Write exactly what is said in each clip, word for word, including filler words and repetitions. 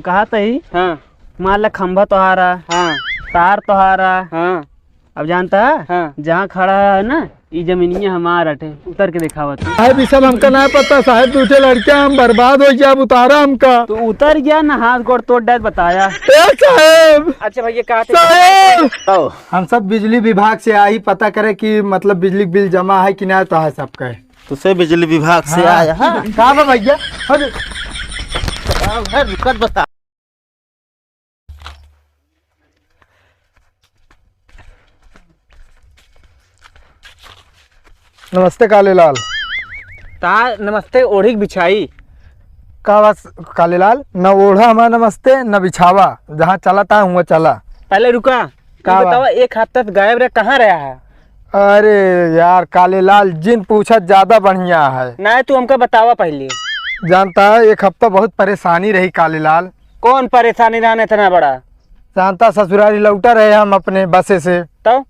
कहा तही? हाँ। मान ला खंभा तोहारा, हाँ। तार तोहारा। हाँ। अब जानता है? हाँ। जहाँ खड़ा है ना, ई जमीनिया हमार अटे, उतर के देखावत। साहब, ई सब हमका ना पता साहब, तू उठे लड़का, हम बर्बाद होइ गया, अब उतारा हमका। तू उतर गया ना, हाथ गोड़ तोड़ डाल बताया। ए साहब! अच्छा भैया, कहा थे? साहब! आओ। हम सब बिजली विभाग से आई पता करे कि मतलब बिजली बिल जमा है कि ना, तो है सबका। तुसे बिजली विभाग से हाँ। आया है? का बा भैया? अरे। है, रुकत बता। नमस्ते कालेलाल। ता नमस्ते ओढ़ी के बिछाई। का बस कालेलाल, न ओढ़ा हमार नमस्ते, न बिछावा। जहाँ चला ता हुआ चला। पहले रुका। का ये बा? बतावा, एक हफ्ता से गायब रहे, कहाँ रहा है? अरे यार कालेलाल, जिन पूछत ज्यादा बढ़िया है। ना, तू हमका बतावा पहले। जानता है, एक हफ्ता बहुत परेशानी रही कालेलाल। कौन परेशानी रहन इतना बड़ा? जानता, ससुरारी लौटा रहे हम अपने बसे से। तब?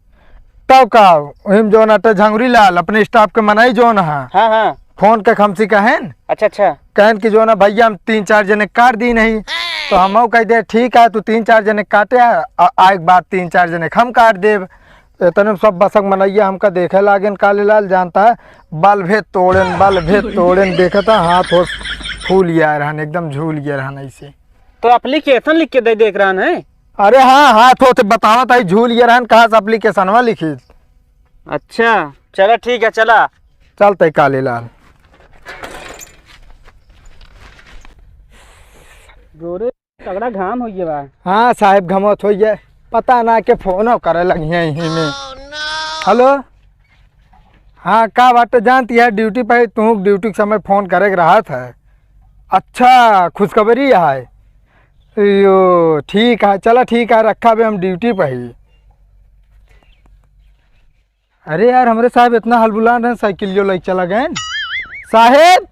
तब का, वही में जौन अटे झंगुरी लाल, अपने staff के मनई जौन है। हाँ, हाँ। फोन के हमसे कहेन। अच्छा, अच्छा। कहेन कि जौन है भैया, हम तीन चार जने काट दी नहीं। तो हमहू कह दे, ठीक है, तू तीन चार जने काटे, आ, आ एक बार तीन चार जने हम काट देब। इतने में सब बसक मनैया हमका देखे लागेन, कालेलाल जानता है, बल्बे तोड़ेन, बल्बे तोड़ेन, देखता हाथ होश फूल गया रहन, एकदम झूल गया रहन ऐसे। तो application लिख के दे देख रहन है? अरे हाँ, हाथ होते बतावत है, झूल गया रहन, कहाँ से applicationवा लिखी? अच्छा, चला ठीक है, चला। चलते कालेलाल। जोरे तगड़ा घाम होइ गया बा। हाँ साहेब, घमत होइ गया। पता ना के फोनो करे लगी हैं यहीं में। हेलो, हाँ का बाटे, जानती है ड्यूटी पे तू, ड्यूटी के समय फोन करे के रहत है। अच्छा, खुशखबरी है। यो ठीक है, चला ठीक है, रखा बे, हम ड्यूटी पे ही। अरे यार, हमरे साहेब इतना हलबुलान रहन, साइकिलियो लइके चला गएन। साहेब,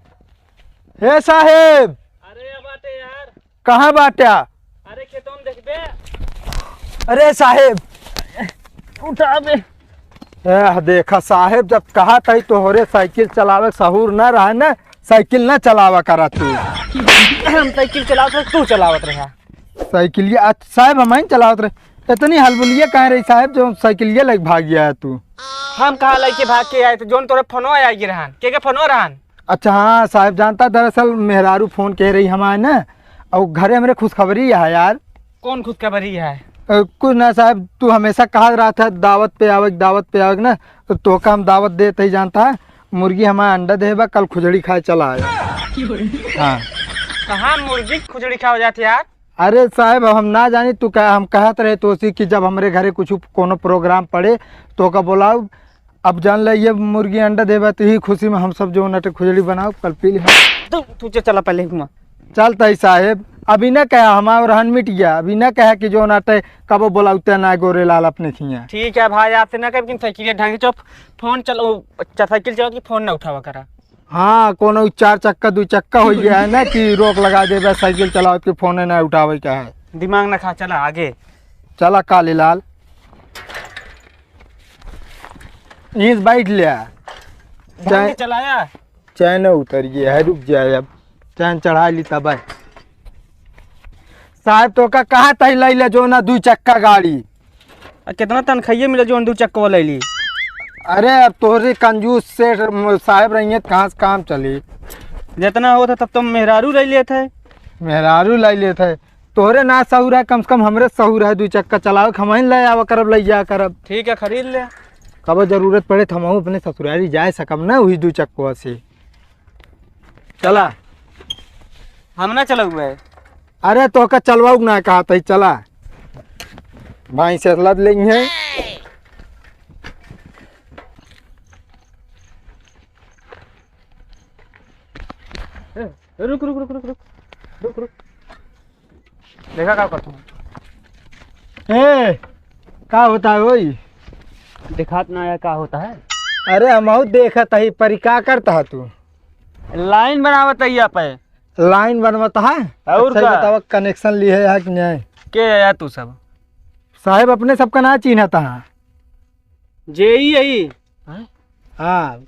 हे साहेब। अरे, या बाटे यार। कहाँ बाट्या? अरे, खेतों में देखबे। अरे साहेब, उठा बे। एह, देखा साहेब, जब कहा तही तोहरे साइकिल चलावे के सहूर ना रहे ना, साइकिल ना चलावा करा तू। हम साइकिल चलावत रहे, तू चलावत रहा। साइकिलिया, अच्छा, साहेब, हम ही चलावत रहे। इतनी हलबुलिया काहे रही साहेब, जो साइकिलिया लेके भाग गया है तू? हम कहाँ लेके भाग के आए थे? जोन तोरे फोनो आया ये रहन। के के फोनो रहन? अच्छा, हाँ, साहेब, जानता, दरअसल मेहरारू फोन कह रही हमारे ना, और घरे हमरे खुशखबरी है यार। कौन खुशखबरी है? अ, कुछ ना साहेब, तू हमेशा कहा रहा था दावत पे आवे, दावत पे आवे ना, तो तोका हम दावत देते ही जानता है, मुर्गी हमारा अंडा देबा, कल खुजड़ी खाए चला आया। हाँ। कहाँ मुर्गी खुजड़ी खाओ जात यार? अरे साहेब, अब हम ना जानी, तू कह, हम कहत रहे तो उसी कि जब हमरे घरे कुछ कोनो प्रोग्राम पड़े, तो का बोलाऊ। अब जान ले, ये मुर्गी अंडा देबा, तो ही खुशी में हम सब जो नटे खुजड़ी बनाओ, कल पी ले। तू, तू च-, चला पहले हुआ। चलता ही साहेब, अभी ना कहा हमारा रहन मिट गया, अभी ना कहा कि जो नटे कबो बोलाउते ना गोरे लाल अपने खिया। ठीक है भाई, आपसे ना कह, लेकिन साइकिल ढंग से चुप, फोन चलो, अच्छा, साइकिल चलाओ कि फोन ना उठावा करा। हाँ, कोनो चार चक्का, दू चक्का हो गया है ना कि रोक लगा देबे, साइकिल चलावत के फोन ना उठावे का है। दिमाग ना खा, चला आगे। चला काले लाल, ईंस बैठ लिया। ढंग से चाहे, चलाया। चाहे ना उतर गया है, रुक जाए अब, चाहे चढ़ा ली तब है। साहेब, तोका कहा तही लैले जो ना दू चक्का गाड़ी। आ, कितना तनखाइये मिले जो दू चक्का लैली? अरे, अब तोहरे कंजूस सेठ म-, साहेब रहिए, कहाँ से काम चली? जितना होत है, तब तो मेहरारू लइ लेत है। मेहरारू लइ लेत है। तोहरे ना सहूर है, कम से कम हमरे सहूर है, दू चक्का चलावे के हमहिन लइ आवा करब, लइ जाया करब। ठीक है, खरीद ले। कबो जरूरत पड़े, तो हमहू अपने ससुरारी जाए सकब ना, वही दू चक्कवा से। चला। हम ना चलउबे। अरे तोहका चलवाऊ ना कहा तही, चला। भाई से लद लेंगे। ए, रुक, रुक, रुक। देखा का करता हूँ। ए, का होता है ओई? देखात ना आया का होता है? अरे हमहू देखत ही, परी का करता है तू? लाइन बनावत ही यहाँ पे। लाइन बनवत है? और अच्छा, का? बतावा, कनेक्शन ली है यहाँ कि नहीं? के है यार तू सब? साहेब अपने सबका ना चिन्हत है। जे ई है। हैं? हाँ,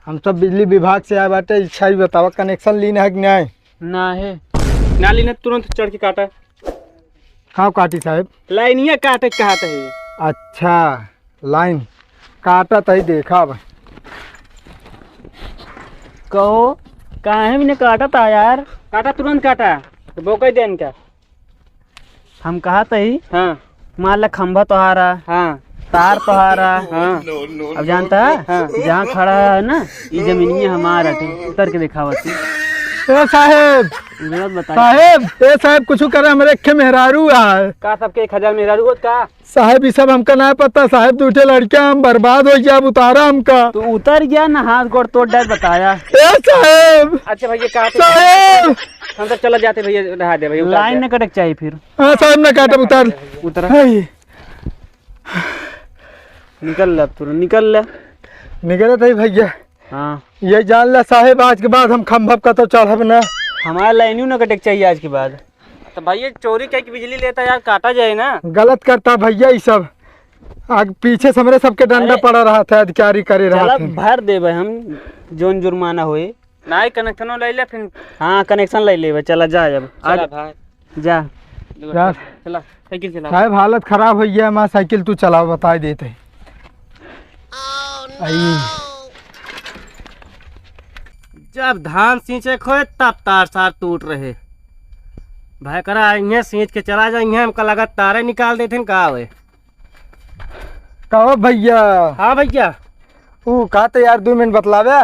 हम सब बिजली विभाग से आए बाटे। अच्छा, ई बतावा, कनेक्शन लीन है कि नहीं? ना है। ना लीना, तुरंत चढ़ के काटा। का काटी साहेब? लाइनिया काटे के कहत है। अच्छा, लाइन काटत है, देखा अब। कहो, काहे में ने काटत आ यार? काटा, तुरंत काटा, तो बोकई दे इनका। हम कहत ही, हाँ। मान ला खंभा तोहारा, हाँ। तार तोहारा। हाँ। अब जानता है, हाँ। जहाँ खड़ा है ना, ये जमीनिया हमार हटे, उतर के दिखावत ही। ए साहेब, गलत बताई। साहेब, ए साहेब, कुछ करे, हमरे एक ठे मेहरारू है। का सबके एक हजार मेहरारू होत का? साहेब, ई सब हमका ना पता साहेब, दू ठे लड़कियां, हम बर्बाद हो गया, अब उतारा हमका। तू उतर गया ना, हाथ गोड़ तोड़ डाल बताया। ए साहेब! अच्छा भैया, काट। साहेब! हम तो चला जाते भैया, रहा दे भैया, उतार लाइन दे। न कटे के चाहिए फिर। हाँ साहेब, ना काटब, उतार। उतरा। हाय। निकल ले अब तू, निकल ले। निकलत है भैया। हाँ। ये जान ले साहेब, आज के बाद हम खंभब का तो चढ़ब ना। हमारे लाइनियों न कटे के चाहिए आज के बाद। तो भैया, चोरी कइके बिजली लेता यार, काटा जाए ना। गलत करता भैया, ई सब आग पीछे से हमरे सबके डंडा अरे, पड़ा रहा था, अधिकारी करे रहा चला था। भर देबे हम, जोन जुर्माना होए। नाई, कनेक्शनो ले ले फिर। हाँ, कनेक्शन ले लेबे, चला जा अब। चला आज भाई। जा। जा। चला, साइकिल चला। साहेब, हालत खराब हो गया, हमार साइकिल तू चलाओ, बताई देते। आई। जब धान सींचे खोए, तब तार सार टूट रहे। भाई करा, इन्हें सींच के चला जा, इन्हें हमका लगा तारे निकाल देते हैं, का होए? कहो भैया। हाँ भैया। ऊ का तो यार, दो मिनट बतलावे।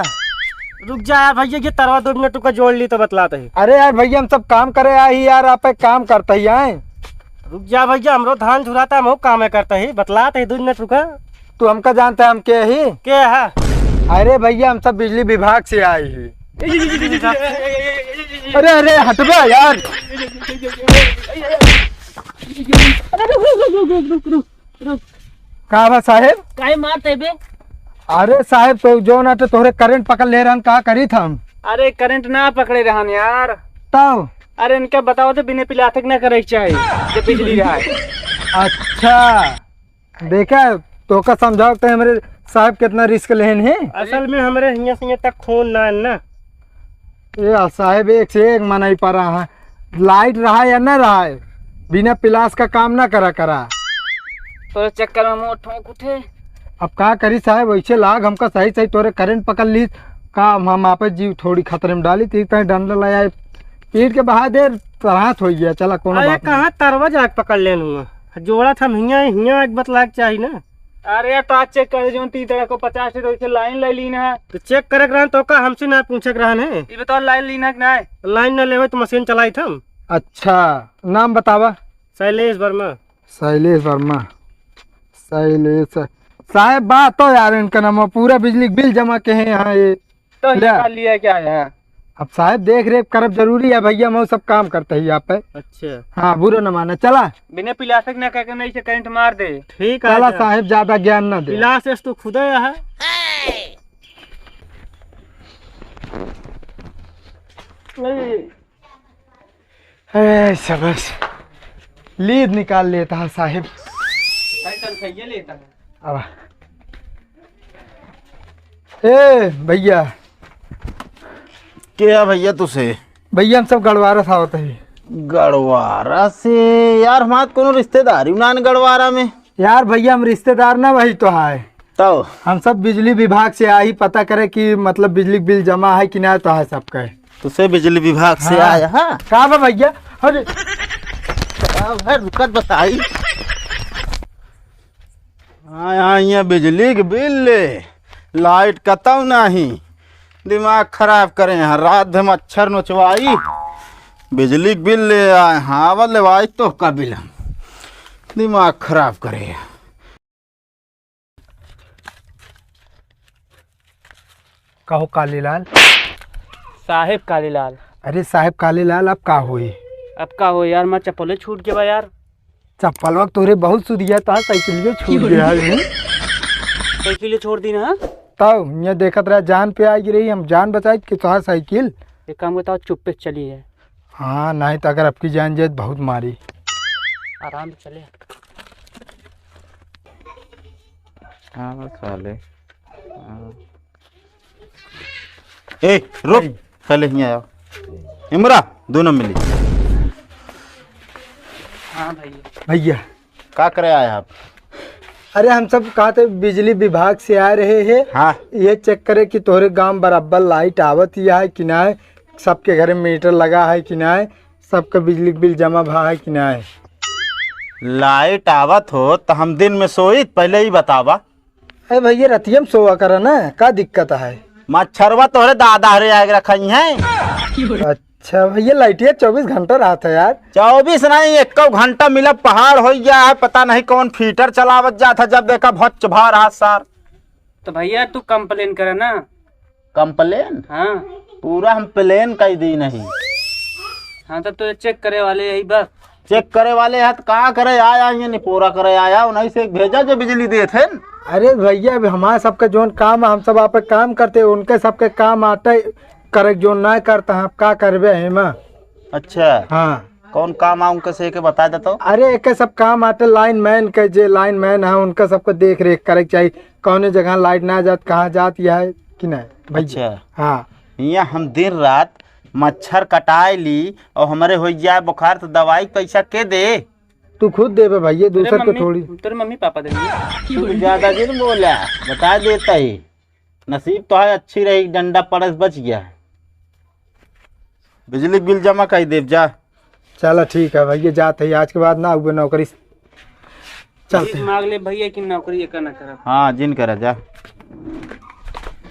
रुक जा यार भैया, ये तरवा दो मिनट रुका, जोड़ ली तो बतलाते ही। अरे यार भैया, हम सब काम करे आई यार, आप एक काम करते ही आए। रुक जा भैया, हमरो धान झुराता, हम काम करते ही, बतलाते ही, दो मिनट रुका। तू हमका जानता है, हम के ही? के है? अरे भैया, हम सब बिजली विभाग से आए ही। अरे, अरे, हटबे यार। अरे, रुक, रुक, रुक। का बा साहेब? काहे मारते बे? अरे साहेब, तो जो ना तो तोहरे करंट पकड़ ले रहन, का करीत हम? अरे करंट ना पकड़े रहन यार। तब? अरे इनका बताओ तो बिना पिलाथक ना करे के चाही, जब बिजली रहा है। अच्छा, देखा, तोका समझाओ तो हमरे साहेब कितना रिस्क लेहन है। असल में हमरे हियां से हियां तक खून ना है ना। ए आ साहेब, एक से एक मनई परा है, लाइट रहा या ना रहा है, बिना पिलास का काम ना करा करा। तोरे चक्कर में मोर ठोंक उठे। अब का करी साहेब, वैसे लाग हमका सही सही तोरे करंट पकड़ ली, का हम, हम आपे जीव थोड़ी खतरे में डाली, ती तय डंडा ले आए, पीट के बहा दे, तरहात हो गया, चला कोनो अरे बात नहीं। कहाँ तरवा जाके पकड़ लेन हुआ, जोड़ा था हियां, हियां एक बतलाक चाही ना। अरे यार, तो आज चेक कर, जोन तीन तरह को पचास से तो इसे लाइन ले लीन है। तो चेक करे के रहन तो का हमसे ना पूछे के रहन है? ये बताओ, लाइन लीन है कि नहीं? लाइन ना लेवे तो मशीन चलाई थम। अच्छा, नाम बतावा। शैलेश वर्मा। शैलेश वर्मा। शैलेश। साहेब, बात तो यार इनका नाम, पूरा बिजली के बिल जमा के हैं यहाँ ये। तो ले। निकाल लिया क्या है? अब साहेब, देख रेख करब जरूरी है भैया, हम सब काम करते ही आप पे। अच्छा। हाँ, बुरा न माना, चला। बिना पिलासक ना कह के नहीं से करंट मार दे। ठीक है, चला जा। साहेब, ज्यादा ज्ञान ना दे। पिलास एस तो खुदे है। ए, सबस। लीद निकाल लेता है साहेब। भाई, तनख्वाहिया लेता है। अब ए भैया। क्या भैया तुसे? भैया हम सब गड़वारा से आवत है। गड़वारा से? यार हमार कोनो रिश्तेदारी नान गड़वारा में। यार भैया हम रिश्तेदार ना वही तो है। तो? हम सब बिजली विभाग से आई पता करे कि मतलब बिजली बिल जमा है कि ना तो है सबका। तुसे बिजली विभाग से हाँ। आया है? का बा भैया? अरे। अब है रुकत बताई। हाँ, हाँ, ये बिजली के बिल ले, लाइट कतौ नाही। दिमाग खराब करे हैं, रात भर मच्छर नोचवाई, बिजली के बिल ले आए हैं, आवा लेवाई तो का बिल हम। दिमाग खराब करे हैं। कहो कालीलाल। साहेब कालीलाल। अरे साहेब कालीलाल, अब का होई? अब का होई यार, मैं चप्पले छूट गया यार। चप्पलवा के तोरे बहुत सुधिया, तोहार साइकिलियो छूट गया है। साइकिलियो छोड़ दी ना? तब ये देखत रहा, जान पे आ गई रही, हम जान बचाई कि तोहार साइकिल। एक काम बताओ, चुप्पे से चली है। हाँ, नहीं तो अगर अबकी जान जाए तो बहुत मारी। आराम से चले। हाँ, बस साले। हाँ। ए, रुक। ए। पहले हियाँ आओ। इमरा, दोनों मिली। हाँ भैया। भैया। का करे आए आप? अरे हम सब कहा थे बिजली विभाग से आ रहे हैं। हाँ। ये चेक करे कि तोहरे गांव बराबर लाइट आवत ही है कि ना, सबके घर में मीटर लगा है कि ना, सबका बिजली बिल जमा भा है कि ना। लाइट आवत हो तो हम दिन में सोई, पहले ही बतावा। अरे भैया, रतिया में सोवा करा ना, का दिक्कत है? मच्छरवा तोहरे दादा हरे आग रखई है। अच्छा भैया, लाइटिया चउबीस घंटा रहत है यार। चउबीस नहीं, एक्को घंटा मिला पहाड़ हो गया है, पता नहीं कौन फीटर चलावत जात है, जब देखा भच्च भा रहा सार। तो भैया तू कंप्लेन करे ना। कंप्लेन? हाँ। पूरा हम प्लेन कई दी नहीं। हाँ, तो तू चेक करे वाले यही बस। चेक करे वाले हाथ का करे आया, ये निपोरा करे आया, उन्हीं से भेजा जो बिजली देत है। अरे भैया, अब हमारे सबके जोन काम है, हम सब आप काम करते, उनके सबके काम आटे करे जोन ना करता, हम का करबे है माँ? अच्छा। हाँ। कौन काम आ उनके से के बता देतो? अरे एके सब काम आटे लाइन मैन के, जे लाइन मैन है उनका सबको देख रेख करे के चाहिए, कौने जगह लाइट ना जात, कहाँ जात यह है कि नहीं भैया? अच्छा। हाँ। यहाँ हम दिन रात मच्छर कटाए ली और हमारे हो जाए बुखार तो दवाई पैसा के दे? तू खुद देबे भैया, तेरे दूसर को मम्मी, थोड़ी। तेरे मम्मी पापा देंगे। तू ज्यादा जिन बोला, बता देता ही। नसीब तो है अच्छी रही, डंडा पड़े से बच गया है। बिजली के बिल जमा कर देब जा। चला ठीक है भैया, जात है, आज के बाद ना हुए नौकरी। चलते भीख हैं। मांग ले भैया कि नौकरी एका ना करब। हाँ, जिन करा जा।